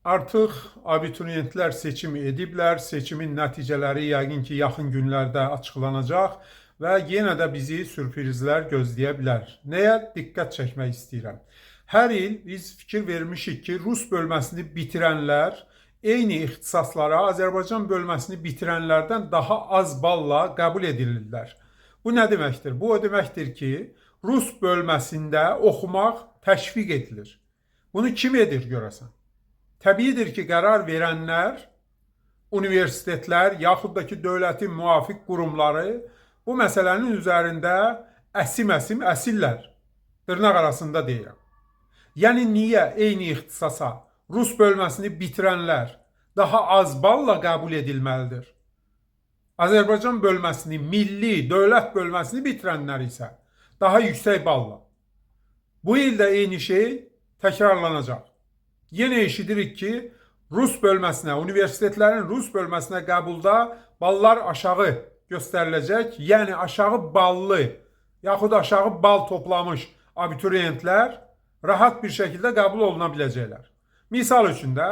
Artıq abituriyentlər seçim ediblər. Seçimin nəticələri yəqin ki, yaxın günlərdə açıqlanacaq və yenə də bizi sürprizlər gözləyə bilər. Nəyə diqqət çəkmək istəyirəm? Hər il biz fikir vermişik ki, rus bölməsini bitirənlər eyni ixtisaslara Azərbaycan bölməsini bitirənlərdən daha az balla qəbul edilirlər. Bu nə deməkdir? Bu o deməkdir ki, rus bölməsində oxumaq təşviq edilir. Bunu kim edir görəsən? Təbiidir ki, qərar verənlər, universitetlər, yaxud da ki, dövlətin müvafiq qurumları bu məsələnin üzərində əsim-əsim əsirlər. Dırnaq arasında deyirəm. Yəni niyə eyni ixtisasa rus bölməsini bitirənlər daha az balla qəbul edilməlidir? Azərbaycan bölməsini, milli dövlət bölməsini bitirənlər isə daha yüksək balla. Bu il də eyni şey təkrarlanacaq. Yenə eşidirik ki, rus bölməsinə, universitetlərin rus bölməsinə qəbulda ballar aşağı göstəriləcək. Yəni aşağı ballı yaxud aşağı bal toplamış abituriyentlər rahat bir şəkildə qəbul oluna biləcəklər. Misal üçün də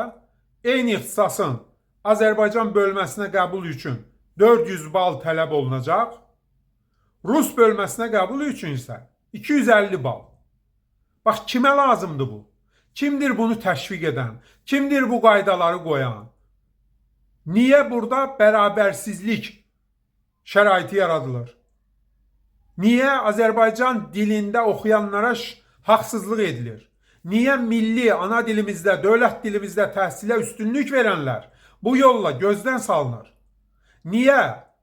eyni ixtisasın Azərbaycan bölməsinə qəbul üçün 400 bal tələb olunacaq. Rus bölməsinə qəbul üçün isə 250 bal. Bax, kimə lazımdır bu? Kimdir bunu təşviq edən? Kimdir bu qaydaları qoyan? Niyə burada bərabərsizlik şəraiti yaradılır? Niyə Azərbaycan dilində oxuyanlara haqsızlıq edilir? Niyə milli ana dilimizdə, dövlət dilimizdə təhsilə üstünlük verənlər bu yolla gözdən salınır? Niyə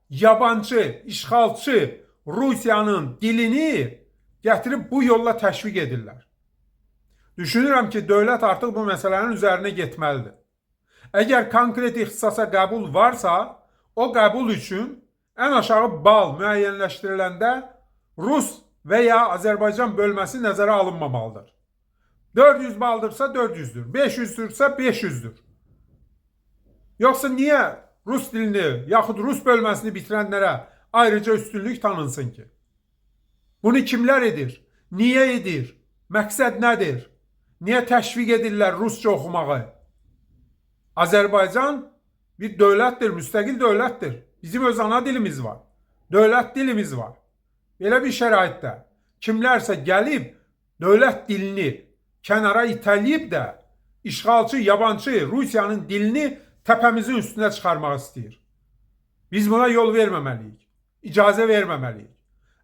yabancı, işğalçı Rusiyanın dilini gətirib bu yolla təşviq edirlər? Düşünürəm ki, dövlət artıq bu məsələnin üzərinə getməlidir. Əgər konkret ixtisasa qəbul varsa, o qəbul üçün ən aşağı bal müəyyənləşdiriləndə rus və ya Azərbaycan bölməsi nəzərə alınmamalıdır. 400 baldırsa 400'dür, 500'dürsə 500'dür. Yoxsa niyə rus dilini yaxud rus bölməsini bitirənlərə ayrıca üstünlük tanınsın ki? Bunu kimlər edir? Niyə edir? Məqsəd nədir? Niyə təşviq edirlər rusca oxumağı? Azərbaycan bir dövlətdir, müstəqil dövlətdir. Bizim öz ana dilimiz var. Dövlət dilimiz var. Belə bir şəraitdə kimlərsə gəlib dövlət dilini kənara itələyib də işğalçı, yabancı Rusiyanın dilini təpəmizin üstünə çıxarmaq istəyir. Biz buna yol verməməliyik. İcazə verməməliyik.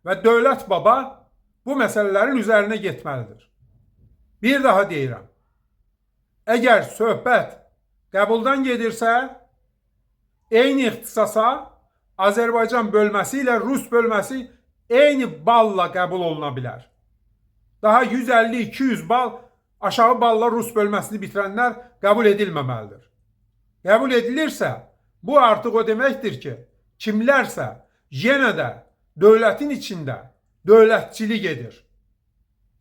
Və dövlət baba bu məsələlərin üzərinə getməlidir. Bir daha deyirəm. Əgər söhbət qəbuldan gedirsə, eyni ixtisasa Azərbaycan bölməsi ilə rus bölməsi eyni balla qəbul oluna bilər. Daha 150-200 bal aşağı balla rus bölməsini bitirənlər qəbul edilməməlidir. Qəbul edilirsə, bu artıq o deməkdir ki, kimlərsə yenə də dövlətin içində dövlətçilik edir.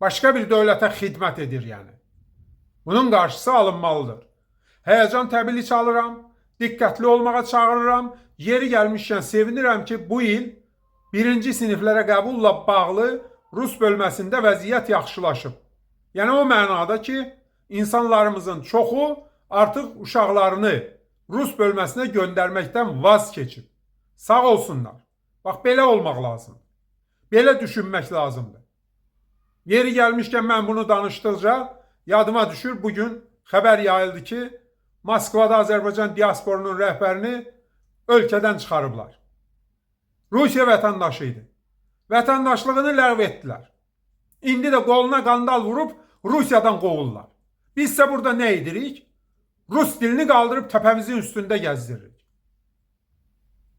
Başqa bir dövlətə xidmət edir yəni. Bunun qarşısı alınmalıdır. Həyəcan təbili çalıram, diqqətli olmağa çağırıram. Yeri gəlmişkən sevinirəm ki, bu il birinci siniflərə qəbulla bağlı rus bölməsində vəziyyət yaxşılaşıb. Yəni o mənada ki, insanlarımızın çoxu artıq uşaqlarını rus bölməsinə göndərməkdən vaz keçib. Sağ olsunlar. Bax, belə olmaq lazımdır. Belə düşünmək lazımdır. Yeri gəlmişkən mən bunu danışdıqca yadıma düşür, bugün xəbər yayıldı ki, Moskvada Azərbaycan diasporunun rəhbərini ölkədən çıxarıblar. Rusiya vətəndaşı idi. Vətəndaşlığını ləğv etdilər. İndi də qoluna qandal vurub Rusiyadan qovurlar. Bizsə burada nə edirik? Rus dilini qaldırıb təpəmizin üstündə gəzdiririk.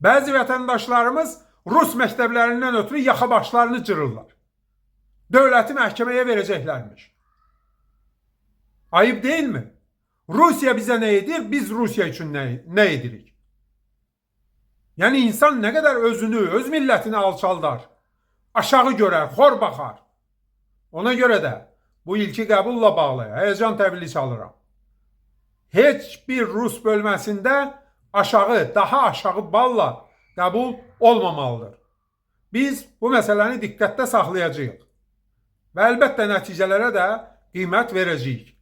Bəzi vətəndaşlarımız rus məktəblərindən ötürü yaxa başlarını cırırlar. Dövləti məhkəməyə verəcəklərmiş. Ayıp değil mi? Rusiya bizə nə edir, biz Rusiya üçün nə edirik? Yəni insan nə qədər özünü, öz millətini alçaldar, aşağı görər, xor baxar. Ona görə də bu ilki qəbulla bağlı həyəcan təbili çalıram. Heç bir rus bölməsində aşağı, daha aşağı balla qəbul olmamalıdır. Biz bu məsələni diqqətdə saxlayacağıq. Və əlbəttə nəticələrə də qiymət verəcəyik.